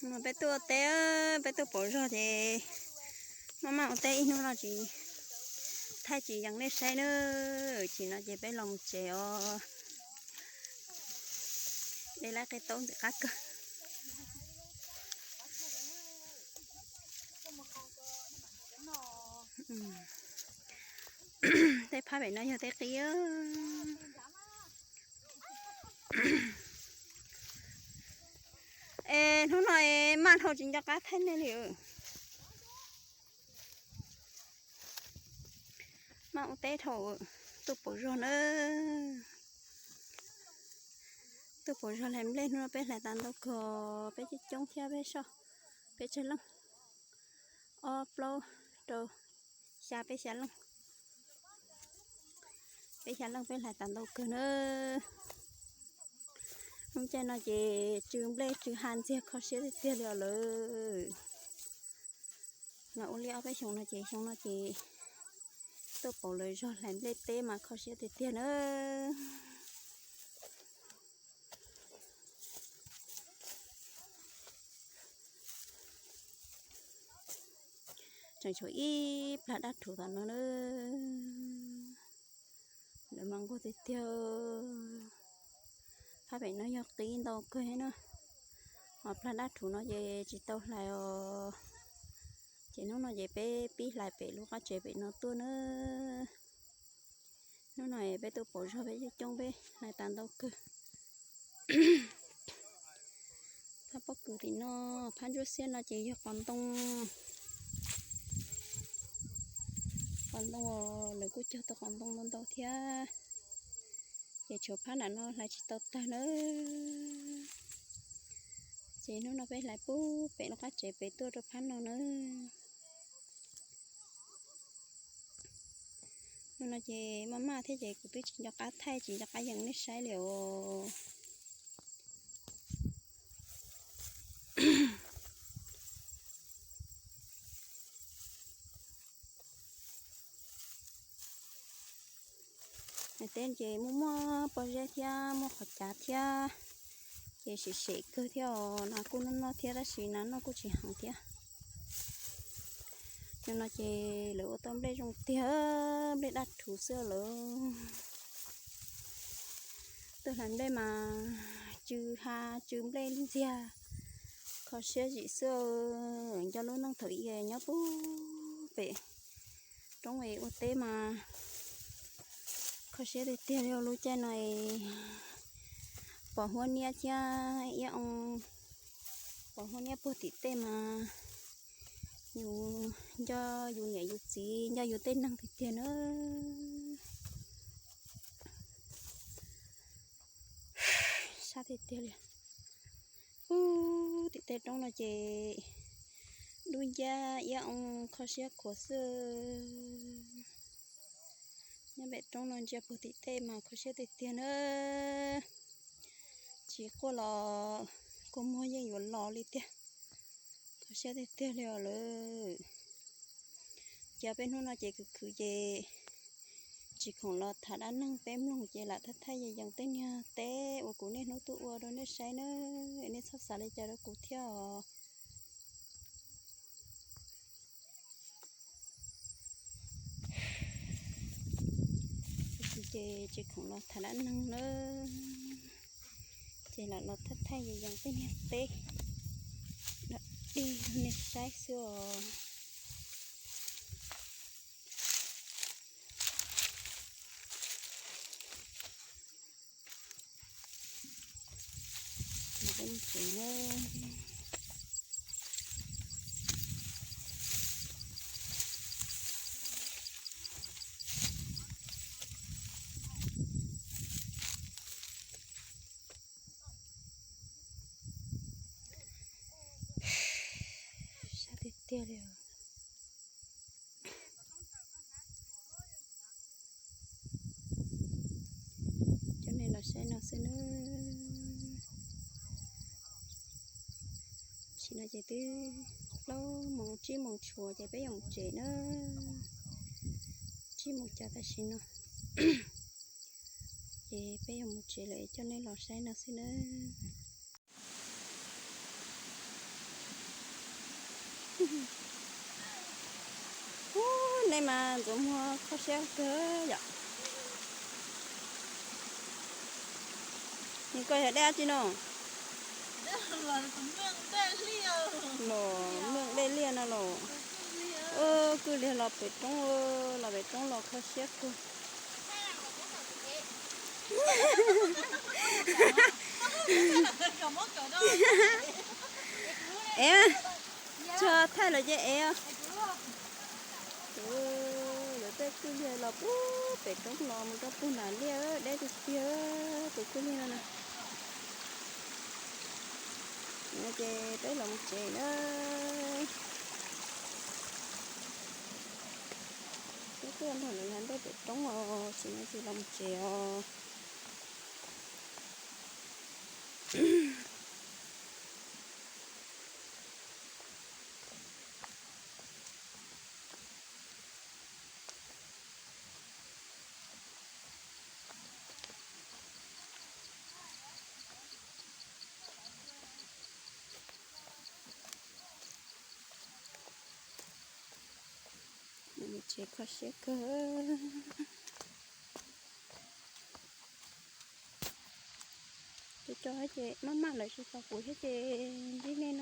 Peb tuaj ua teb, peb tuaj pauv zog ces maj maj ua teb ib hnub no tsis thaij tsis yees nej saib na. Tsis no ces peb los mus tsev os. Dej lab qe taub ntxim qab kawg. Tej phab pem no yog tej qib. Es hnub no es maj dhau tsis nco qab thaij nej li. Maj ua teb dhau, tuaj pauv zog na. Tuaj pauv zog hlais nplej, hnub no peb hlais tas ntau kawg, peb coob coob thiab peb soj, peb tsawg leej, ob plaub rau xya, peb xya leej, peb xya leej peb hlais tas ntau kawg na. Lub caij no ces tsw nplej tsw ha ntxiag kho siab tiag tiag li os lawm. Los ua li ob peb xyoos no ces xyoo no ces tuaj pauv lawv zog hlais nplej teb mas kho siab tiag tiag na. Tseem tshuav ib plag dab rhuv tom no na. Lawv mas nquag tiag tiag. Phab pem no yog qib ntau kawg na. Ho plag dab rhuv no ces tsis tau hlais os. Ces hnub no ces peb pib hlais pem lub qab tsev pem no tuaj na. Hnub no peb tuaj pauv zog peb coob coob peb hlais tas ntau kawg. Phab pob kws tim no, phab ntsuab xiab no ces yog qos ntoo. Qos ntoo, lawv kuj cog tau qos ntoo ntau ntau thiab. Ces tshuav phab nram no hlais tsis tau tag na. Ces hnub no peb hlais pub pem lub qab tsev pem tuaj rau phab no na. Hnub no ces maj maj thiab ces kuv twb tsis nco qab thaij tsis nco qab yees nej saib li os. Teb ces muaj muaj pob zeb thiab muaj qhov cav thiab, ces sim sem kawg thiab os. No kuj noj noj thiab tab sis no noj kuj tsis heev thiab. Cov no ces lawv ua tau nplej zoo tiag, nplej daj rhuv xwb lawm. Tuaj hlais nplej mas tsw ha tsw nplej ntxiag, kho siab zim xwb. Nco lub neej thaum ub nyob pub pem roob es ua teb mas kho siab tiag tiag li. Lub caij no es pom huab niab thiab iab oo, pom huab niab puag tim tej mas yus nco yus niam yus txiv, nco yus tej neeg tiag tiag na. Sab tiag tiag li. Ub, tim tej roob no ces dub nciab iab oo kho siab khuav xwb. Nyob pem roob no ntsia puag tim tej mas kho siab tiag tiag na. Tsis quaj los kua muag yeej yuav los li tiag. Kho siab tiag tiag li os lawm. Ces peb hnub no ces khwv khwv ces tsis khoom los tham dab neeg peb mloog ces lam thaij thaij yees yees tej niag teb uas kuv niaj hnub tuaj ua rau nej saib na. Nej txhob xav li cas rau kuv thiab os. Ces tsis khoom los tham dab neeg na, ces lam los thaij thaij yees yees tej niag teb dog dig rau nej saib xwb os. Peb mus tsev na. Sab tiag tiag li os. Coj nej los saib no xwb nawb. Tam sim no ces twb plaub moos tsib moos tshuav ces peb yuav mus tsev na. Tsib moos cas tam sim no ces peb yuav mus tsev lawm, coj nej los saib no xwb nawb. Ub, nej mas ntxuav muag kho siab kawg yom. Nws koj yog dej dab tsi no? Los, mej dej liaj no los. Kwj liag los pem roob, los pem roob los kho siab kawg. Ev, tso thaij lawm ces ev. Lawv tej kwj liag los puag pem roob los mus rau puag nram liaj, deb tiag tiag tus kwj liag no na. No ces peb los mus tsev na. Peb tuaj nrog lawv nqa dej pem roob os, tsis no ces los mus tsev os. Tsev kho siab kawg. Cov cov ces maj maj lawm tsis tau kuv thiab ces ntsib nej no.